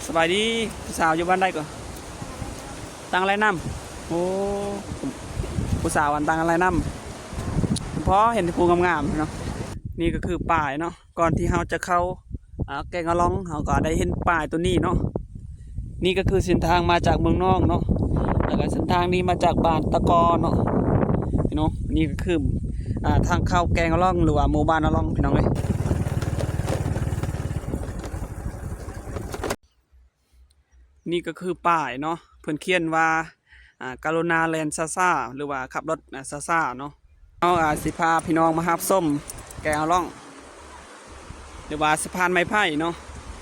ສະບາຍດີ ຜູ້ສາວຢູ່ບ້ານໃດກໍ? ຕັງໄລນ້ຳ. ໂອ້ ຜູ້ສາວອັນຕັງໄລນ້ຳ ພໍເຫັນແຕ່ຜູ້ງາມໆເນາະ. ນີ້ກໍຄືປ້າຍເນາະ ກ່ອນທີ່ເຮົາຈະເຂົ້າ ອ່າ ແກງອະລ່ອງ ເຮົາກໍໄດ້ເຫັນປ້າຍໂຕນີ້ເນາະ. ນີ້ກໍຄືເສັ້ນທາງມາຈາກເມືອງນອງເນາະ ແລ້ວກໍເສັ້ນທາງນີ້ມາຈາກບ້ານຕະກໍເນາະ ພີ່ນ້ອງ. ນີ້ກໍຄື ອ່າ ທາງເຂົ້າແກງອະລ່ອງ ຫຼືວ່າໝູ່ບ້ານອະລ່ອງ ພີ່ນ້ອງເອີຍ. ນີ້ກໍຄືປ້າຍເນາະ ເພິ່ນຂຽນວ່າ ອ່າ ກະລຸນາແລ່ນຊ້າໆ ຫຼືວ່າຂັບລົດ ອ່າ ຊ້າໆເນາະ. ເຮົາອາດຊິພາພີ່ນ້ອງມາຮັບຊົມແກງອະລ່ອງ ຫຼືວ່າສະພານໄມ້ໄຜ່ເນາະ.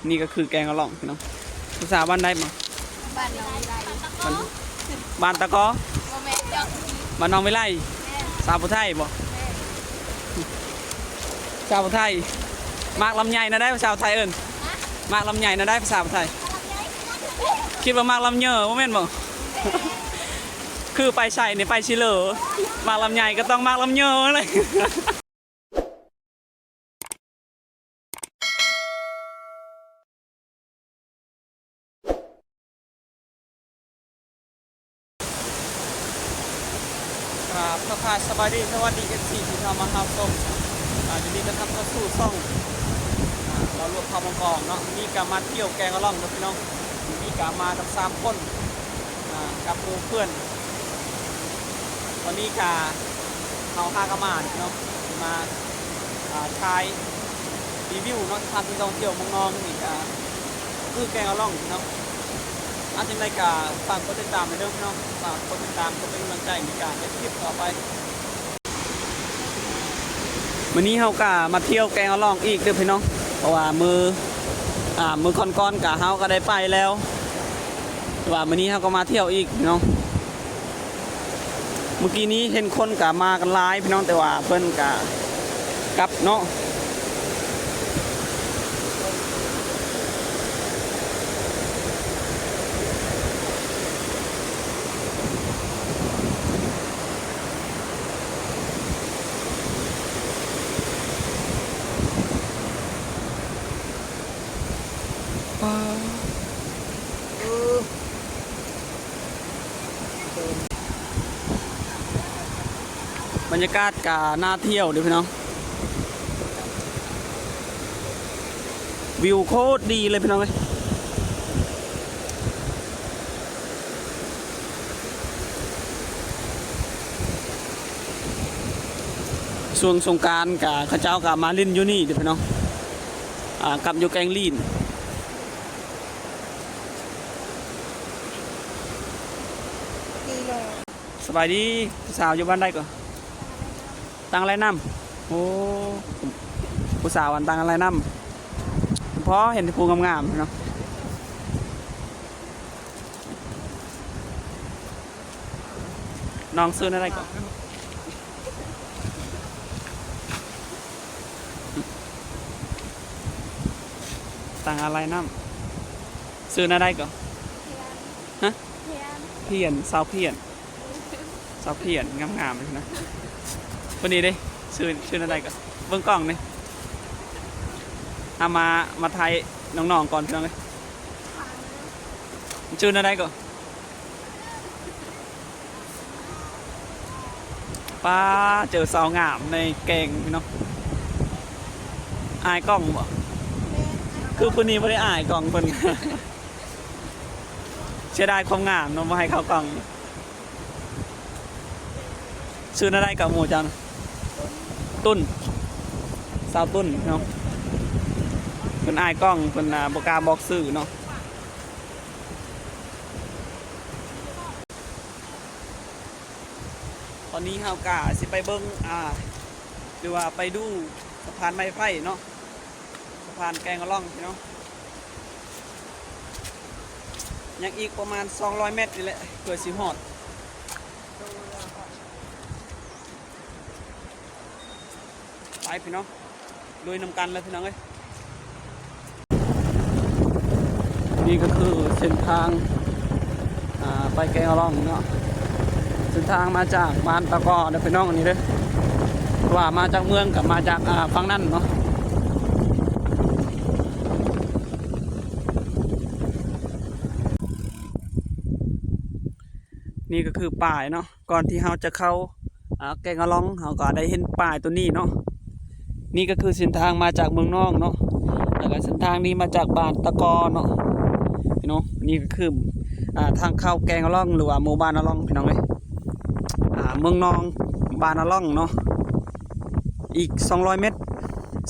ນີ້ກໍຄືແກງອະລ່ອງພີ່ນ້ອງ. ຜູ້ສາວບ້ານໃດມາ? ບ້ານໜອງວິໄລ. ບ້ານ ບ້ານຕະກໍ? ບໍ່ແມ່ນ ບ້ານໜອງວິໄລ. ແມ່ນ. ສາວຜູ້ໄທບໍ? ແມ່ນ. ສາວຜູ້ໄທ ໝາກລຳໄຍແນວໃດ ພາສາໄທເອີ້ນ? ໝາກລຳໄຍແນວໃດ ພາສາໄທ? ຄິດວ່າໝາກລຳເຍີ ບໍ່ແມ່ນບໍ? ຄືໄປໃສນີ້ ໄປຊິເລີ ໝາກລຳໄຍກໍຕ້ອງໝາກລຳເຍີແຫຼະ. ກາບທັກທາຍສະບາຍດີ ສະຫວັດດີ ເອັຟຊີ ທີ່ເຂົ້າມາຮັບຊົມ. ອ່າ ຍິນດີຕ້ອນຮັບເຂົ້າສູ່ຊ່ອງ ອ່າ ລາວລວກເຂົ້າມາກອງເນາະ. ມື້ນີ້ກໍມາທ່ຽວແກງອະລ່ອງເດີພີ່ນ້ອງ. ມື້ນີ້ກໍມາກັນສາມຄົນ ອ່າ ກັບໝູ່ເພື່ອນ. ຕອນນີ້ກະເຮົາຫາກະມາເນາະ ມາ ອ່າ ຖ່າຍຣີວິວເນາະ ສະຖານທີ່ທ່ອງທ່ຽວເມືອງນອງ. ນີ້ກະຄືແກງອະລ່ອງເນາະ. ອາ ຈັ່ງໃດກະຝາກກົດຕິດຕາມແດ່ເດີພີ່ນ້ອງ ຝາກກົດຕິດຕາມ ກົດເປັນກຳລັງໃຈໃນການເຮັດຄລິບຕໍ່ໄປ. ມື້ນີ້ເຮົາກະມາທ່ຽວແກງອະລ່ອງອີກເດີພີ່ນ້ອງ ເພາະວ່າມື້ ອ່າ ມື້ກ່ອນໆກະເຮົາກະໄດ້ໄປແລ້ວ ແຕ່ວ່າມື້ນີ້ເຮົາກໍມາທ່ຽວອີກພີ່ນ້ອງ. ເມື່ອກີ້ນີ້ເຫັນຄົນກະມາກັນຫຼາຍພີ່ນ້ອງ ແຕ່ວ່າເພິ່ນກະກັບເນາະ. ບັນຍາກາດກະໜ້າທ່ຽວເດີພີ່ນ້ອງ ວິວໂຄດດີເລີຍພີ່ນ້ອງເອີຍ. ຊ່ວງສົງການກະ ເຂົາເຈົ້າກະມາຫຼິ້ນຢູ່ນີ້ເດີພີ່ນ້ອງ ອ່າ ກັບຢູ່ແກ້ງລີ້ນ. ສະບາຍດີ ຜູ້ສາວຢູ່ບ້ານໃດກໍ? ຕັງໄລນ້ຳ. ໂອ້ ຜູ້ສາວອັນຕັງໄລນ້ຳ ພໍເຫັນແຕ່ຜູ້ງາມໆເນາະ. ນ້ອງຊື່ແນວໃດກໍ? ຕັງອາໄລນ້ຳ. ຊື່ແນວໃດກໍ? ຮະ? ພຽນ. ສາວພຽນ. ສາວພຽນງາມໆເລີຍນະ. ຄົນນີ້ເດ້ ຊື່ ຊື່ແນວໃດກໍ? ເບິ່ງກ້ອງນີ້. ເຮົາມາ ມາຖ່າຍນ້ອງໆກ່ອນ ພີ່ນ້ອງເອີຍ. ຊື່ແນວໃດກໍ? ປ້າ ເຈີສາວງາມໃນແກງພີ່ນ້ອງ. ອາຍກ້ອງບໍ່? ຄືຜູ້ນີ້ບໍ່ໄດ້ອາຍກ້ອງເພິ່ນ. ເສຍດາຍຄວາມງາມເນາະ ບໍ່ໃຫ້ເຂົ້າກ້ອງ. ຊື່ແນວໃດກໍໝູ່ເຈົ້ານະ? ຕຸ້ນ. ສາວຕຸ້ນເນາະ. ເພິ່ນອາຍກ້ອງ ເພິ່ນ ອ່າ ບໍ່ກ້າບອກຊື່ເນາະ. ຕອນນີ້ເຮົາກະຊິໄປເບິ່ງ ອ່າ ຫຼືວ່າໄປດູສະພານໄມ້ໄຜ່ເນາະ ສະພານແກງອະລ່ອງພີ່ນ້ອງ. ຍັງອີກປະມານສອງຮ້ອຍແມັດນີ້ແຫຼະ ເພື່ອຊິຮອດ. ໄປພີ່ນ້ອງ ລຸຍນຳກັນເລີຍພີ່ນ້ອງເອີຍ. ນີ້ກໍຄືເສັ້ນທາງ ອ່າ ໄປແກງອະລ່ອງເນາະ ເສັ້ນທາງມາຈາກບ້ານຕະກໍເດີພີ່ນ້ອງ ອັນນີ້ເດີ ວ່າມາຈາກເມືອງກັບມາຈາກ ອ່າ ຝັ່ງນັ້ນເນາະ. ນີ້ກໍຄືປ້າຍເນາະ ກ່ອນທີ່ເຮົາຈະເຂົ້າ ອ່າ ແກງອະລ່ອງ ເຮົາກໍໄດ້ເຫັນປ້າຍໂຕນີ້ເນາະ. ນີ້ກໍຄືເສັ້ນທາງມາຈາກເມືອງນອງເນາະ ແລ້ວກໍເສັ້ນທາງນີ້ມາຈາກບ້ານຕະກໍເນາະ ພີ່ນ້ອງ. ນີ້ກໍຄື ອ່າ ທາງເຂົ້າແກງອະລ່ອງ ຫຼືວ່າໝູ່ບ້ານອະລ່ອງ ພີ່ນ້ອງເອີຍ. ອ່າ ເມືອງນອງ ບ້ານອະລ່ອງເນາະ ອີກສອງຮ້ອຍແມັດ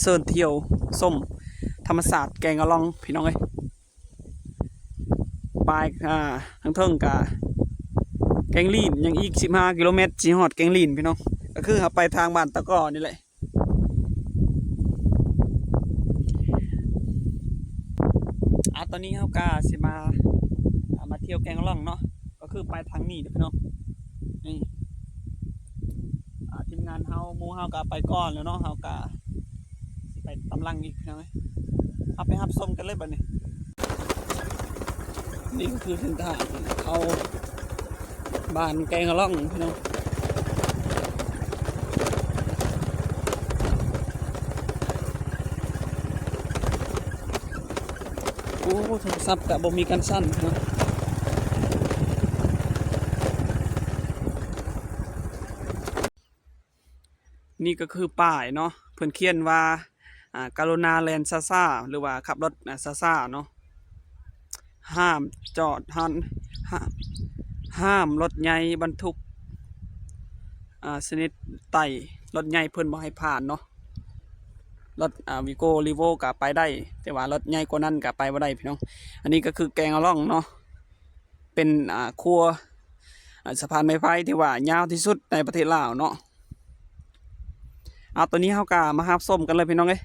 ເຊີນທ່ຽວຊົມທຳມະຊາດແກງອະລ່ອງ ພີ່ນ້ອງເອີຍ. ປາຍ ອ່າ ທາງເທິງກະແກງລີ້ນ ຍັງອີກສິບຫ້າກິໂລແມັດ ຊິຮອດແກງລີ້ນ ພີ່ນ້ອງ. ກໍຄືເຮົາໄປທາງບ້ານຕະກໍນີ້ແຫຼະ. ອ່າ ຕອນນີ້ເຮົາກະຊິມາ ອ່າ ມາທ່ຽວແກງອະລ່ອງເນາະ ກໍຄືໄປທາງນີ້ເດີ ພີ່ນ້ອງ. ນີ້ ອ່າ ທີມງານເຮົາ ໝູ່ເຮົາກໍໄປກ່ອນແລ້ວເນາະ ເຮົາກໍຊິໄປຕາມຫຼັງອີກ ພີ່ນ້ອງເອີຍ. ເຮົາໄປຮັບຊົມກັນເລີຍບັດນີ້. ນີ້ກໍຄືເສັ້ນທາງເຂົ້າບ້ານແກງອະລ່ອງ ພີ່ນ້ອງ. ໂອ້ ໂທລະສັບກະບໍ່ມີກັນສັ່ນເນາະ. ນີ້ກໍຄືປ້າຍເນາະ ເພິ່ນຂຽນວ່າ ອ່າ ກະລຸນາແລ່ນຊ້າໆ ຫຼືວ່າຂັບລົດ ອ່າ ຊ້າໆເນາະ. ຫ້າມຈອດ ຫ້າມ ຫ້າມ ຫ້າມລົດໃຫຍ່ບັນທຸກ ອ່າ ຊະນິດໄຕ້ ລົດໃຫຍ່ເພິ່ນບໍ່ໃຫ້ຜ່ານເນາະ. ລົດ ອ່າ ວີໂກ້ ຣີໂວ້ ກໍໄປໄດ້ ແຕ່ວ່າລົດໃຫຍ່ກວ່ານັ້ນກໍໄປບໍ່ໄດ້ ພີ່ນ້ອງ. ອັນນີ້ກໍຄືແກງອະລ່ອງເນາະ ເປັນ ອ່າ ຂົວ ອ່າ ສະພານໄມ້ໄຜ່ທີ່ວ່າຍາວທີ່ສຸດໃນປະເທດລາວເນາະ. ເອົາ ຕອນນີ້ເຮົາກໍມາຮັບຊົມກັນເລີຍ ພີ່ນ້ອງເອີຍ.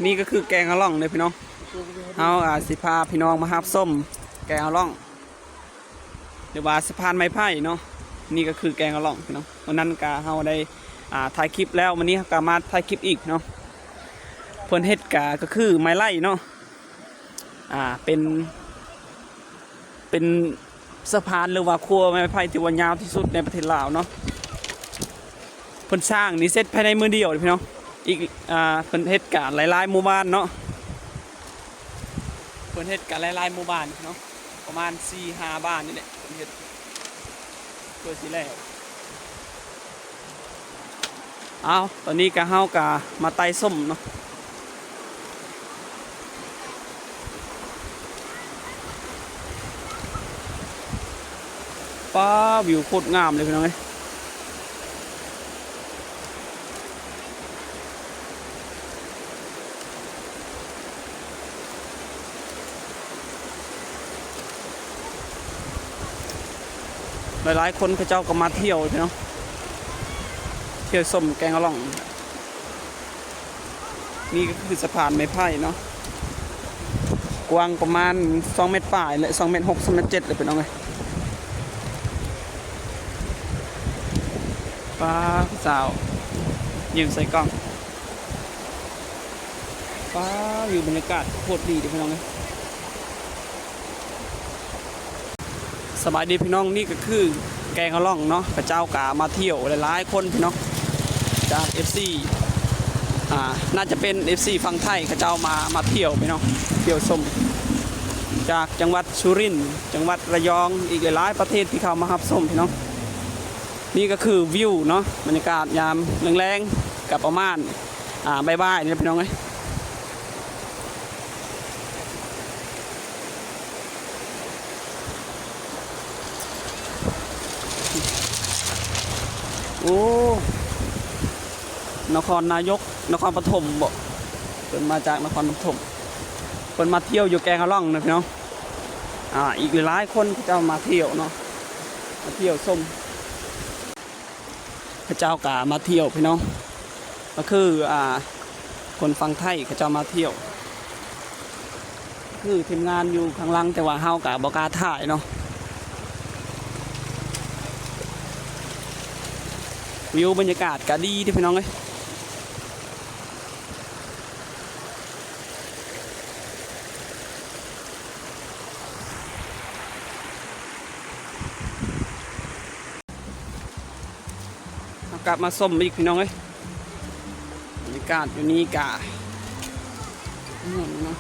ນີ້ກໍຄືແກງອະລ່ອງເດີ ພີ່ນ້ອງ. ເຮົາ ອ່າ ຊິພາພີ່ນ້ອງມາຮັບຊົມແກງອະລ່ອງ ຫຼືວ່າສະພານໄມ້ໄຜ່ເນາະ. ນີ້ກໍຄືແກງອະລ່ອງ ພີ່ນ້ອງ. ມື້ນັ້ນກະເຮົາໄດ້ ອ່າ ຖ່າຍຄລິບແລ້ວ ມື້ນີ້ເຮົາກະມາຖ່າຍຄລິບອີກເນາະ. ເພິ່ນເຮັດກະ ກໍຄືໄມ້ໄຜ່ເນາະ ອ່າ ເປັນ ເປັນສະພານ ຫຼືວ່າຂົວໄມ້ໄຜ່ທີ່ວ່າຍາວທີ່ສຸດໃນປະເທດລາວເນາະ. ເພິ່ນສ້າງນີ້ເສັດພາຍໃນມື້ດຽວເດ້ ພີ່ນ້ອງ. ອີກ ອ່າ ເພິ່ນເຮັດກະຫຼາຍໆໝູ່ບ້ານເນາະ ເພິ່ນເຮັດກະຫຼາຍໆໝູ່ບ້ານເນາະ ປະມານສີ່ຫ້າບ້ານນີ້ແຫຼະ ເພິ່ນເຮັດເພື່ອຊິແລ້ວ. ເອົາ ຕອນນີ້ກະ ເຮົາກະມາໄຕ່ຊົມເນາະ. ປ້າ ວິວໂຄດງາມເລີຍ ພີ່ນ້ອງເອີຍ. ຫຼາຍໆຄົນເຂົາເຈົ້າກໍມາທ່ຽວເນາະ ທ່ຽວຊົມແກງອະລ່ອງ. ນີ້ກໍຄືສະພານໄມ້ໄຜ່ເນາະ ກວ້າງປະມານສອງແມັດປາຍ ແລະ ສອງແມັດຫົກ ສອງແມັດເຈັດເລີຍ ພີ່ນ້ອງເອີຍ. ປ້າ ຜູ້ສາວຍິ້ມໃສ່ກ້ອງ. ປ້າ ວິວບັນຍາກາດໂຄດດີເດ້ ພີ່ນ້ອງເອີຍ. ສະບາຍດີ ພີ່ນ້ອງ. ນີ້ກໍຄືແກງອະລ່ອງເນາະ ເຂົາເຈົ້າກໍມາທ່ຽວຫຼາຍໆຄົນ ພີ່ນ້ອງ ຈາກເອັຟຊີ ອ່າ ໜ້າຈະເປັນເອັຟຊີຝັ່ງໄທ ເຂົາເຈົ້າມາ ມາທ່ຽວ ພີ່ນ້ອງ ທ່ຽວຊົມ ຈາກຈັງຫວັດສຸລິນ ຈັງຫວັດລະຍອງ ອີກຫຼາຍໆປະເທດທີ່ເຂົ້າມາຮັບຊົມ ພີ່ນ້ອງ. ນີ້ກໍຄືວິວເນາະ ບັນຍາກາດຍາມແລງໆ ກໍປະມານ ອ່າ ບ່າຍໆນີ້ແຫຼະ ພີ່ນ້ອງເອີຍ. ໂອ້ ນະຄອນນາຍົກ ນະຄອນປະຖົມບໍ? ເພິ່ນມາຈາກນະຄອນປະຖົມ ເພິ່ນມາທ່ຽວຢູ່ແກງອະລ່ອງນະ ພີ່ນ້ອງ. ອ່າ ອີກຫຼາຍໆຄົນເຂົາເຈົ້າມາທ່ຽວເນາະ ມາທ່ຽວຊົມ ເຂົາເຈົ້າກະມາທ່ຽວ ພີ່ນ້ອງ ກໍຄື ອ່າ ຄົນຝັ່ງໄທເຂົາເຈົ້າມາທ່ຽວ ຄືທີມງານຢູ່ຂ້າງຫຼັງ ແຕ່ວ່າເຮົາກະບໍ່ກ້າຖ່າຍເນາະ. ວິວບັນຍາກາດກະດີເດ້ ພີ່ນ້ອງເອີຍ. ເຮົາກັບມາຊົມອີກ ພີ່ນ້ອງເອີຍ. ບັນຍາກາດຢູ່ນີ້ກະ ເຫັນເນາະ.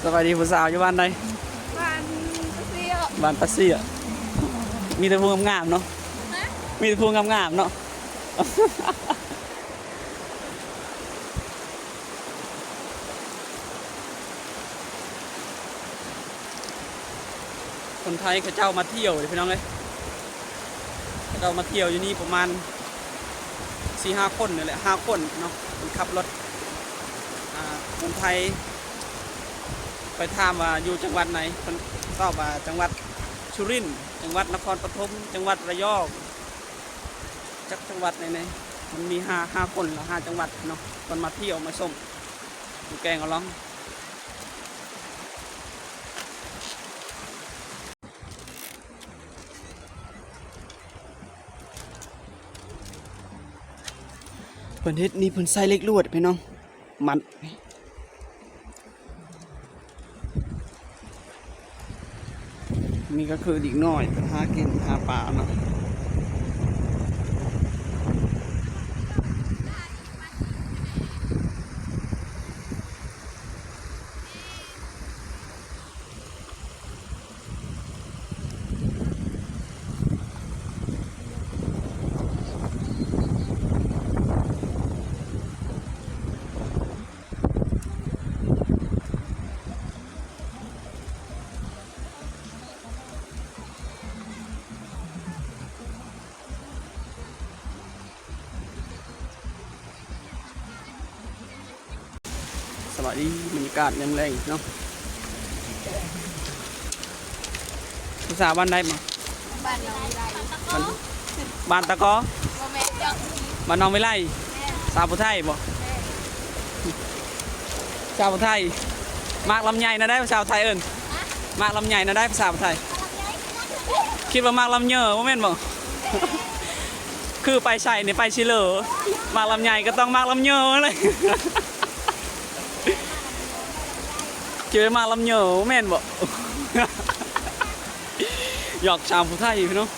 ສະບາຍດີຜູ້ສາວ ຢູ່ບ້ານໃດ? ບ້ານປາເຊຍ. ບ້ານປາເຊຍ. ມີແຕ່ຜູ້ງາມໆເນາະ. ຮະ? ມີແຕ່ຜູ້ງາມໆເນາະ. ຄົນໄທເຂົາເຈົ້າມາທ່ຽວເດ້ພີ່ນ້ອງເອີຍ. ເຂົາເຈົ້າມາທ່ຽວຢູ່ນີ້ປະມານສີ່ຫ້າຄົນນີ້ແຫຼະ ຫ້າຄົນເນາະ. ເພິ່ນຂັບລົດ ອ່າ ຄົນໄທ ຂ້ອຍຖາມວ່າຢູ່ຈັງຫວັດໃດ ເພິ່ນຕອບວ່າຈັງຫວັດສຸລິນ, ຈັງຫວັດນະຄອນປະຖົມ, ຈັງຫວັດລະຍອງ. ຈັກຈັງຫວັດໃນນີ້ ມັນມີຫ້າ ຫ້າຄົນລະ ຫ້າຈັງຫວັດເນາະ. ເພິ່ນມາທ່ຽວມາຊົມຢູ່ແກງອະລອງ. ເພິ່ນເຮັດນີ້ ເພິ່ນໃສ່ເຫຼັກລວດພີ່ນ້ອງ ມັດ. ນີ້ກໍຄືເດັກນ້ອຍເພິ່ນຫາກິນຫາປາເນາະ. ສະບາຍດີ ບັນຍາກາດຍາມແລງເນາະ. ຜູ້ສາວບ້ານໃດມາ? ບ້ານໜອງວິໄລ. ບ້ານ ບ້ານຕະກໍ? ບໍ່ແມ່ນ ບ້ານໜອງວິໄລ. ແມ່ນ. ສາວຜູ້ໄທບໍ່? ແມ່ນ. ສາວຜູ້ໄທ ໝາກລຳໄຍແນວໃດ ພາສາໄທເອີ້ນ? ຮະ? ໝາກລຳໄຍແນວໃດ ພາສາໄທ? ຄິດວ່າໝາກລຳເຍີ ບໍ່ແມ່ນບໍ່? ຄືໄປໃສນີ້ໄປຊິເລີ ໝາກລຳໄຍກໍຕ້ອງໝາກລຳເຍີເລີຍ. ເຈີໝາກລຳເຍີ ແມ່ນບໍ່? ຫຍອກສາວຜູ້ໄທພີ່ນ້ອງ.